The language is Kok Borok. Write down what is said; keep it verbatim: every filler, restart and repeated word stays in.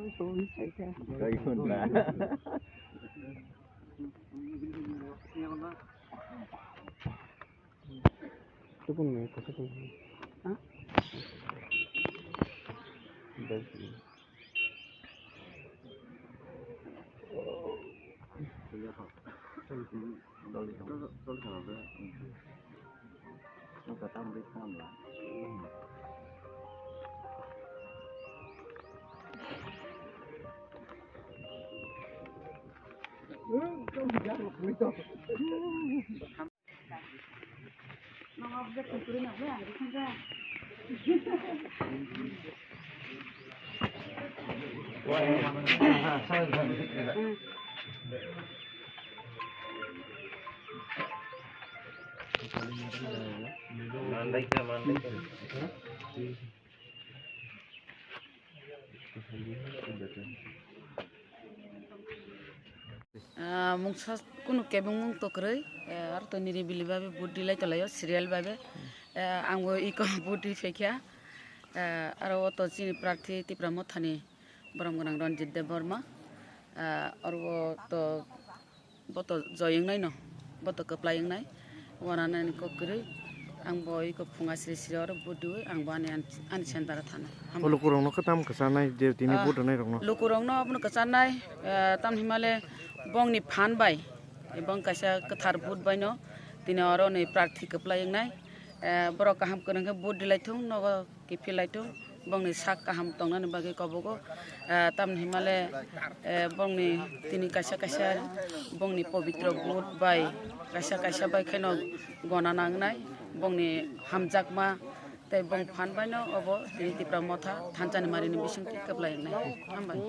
Kaiphunra. Tubun ni kasa tubun. Ha? Ah, mungsa kunu kebeng mung to kwrwi, eh, aro to niri bili babe vote dilai tolaio serial babe. Eh, angbo iko vote di phaikha. Eh, aro o to chini prarthi Tipra Mothani borom gwnang Ranjit Debbarma. Eh, aro o to bo to joy wngnai no, bo to kwplai wngnai, wananani kok kwrwi. Ang bo iko phunga sri sri oro vote diwi, ang bo ani, ani center o thana. Hambai. O lukurokno khe tamo kwchanai je tini Ah, vote rwnairokno? Lukurokno abono kwchanai, eh, tamni himale bongni phan bai, bong kaisa kwthar vote bai no tini oro ni prarthi kwplai wngnai. Eh, borok kaham kwrwng khe vote dilai thung, nogo kiphilai thung, bongni sak kaham tongnani bagwi kobogo. Ah, tamni himale, eh, bongni tini kaisa kaisa bongni pobitro vote bai kaisa kaisa bai kheno gona nangnai, bongni hamjakma tei bong phan baino obo tini Tipra Motha thansa ni mari ni bisingtwi kwplai wngnai. Hambai.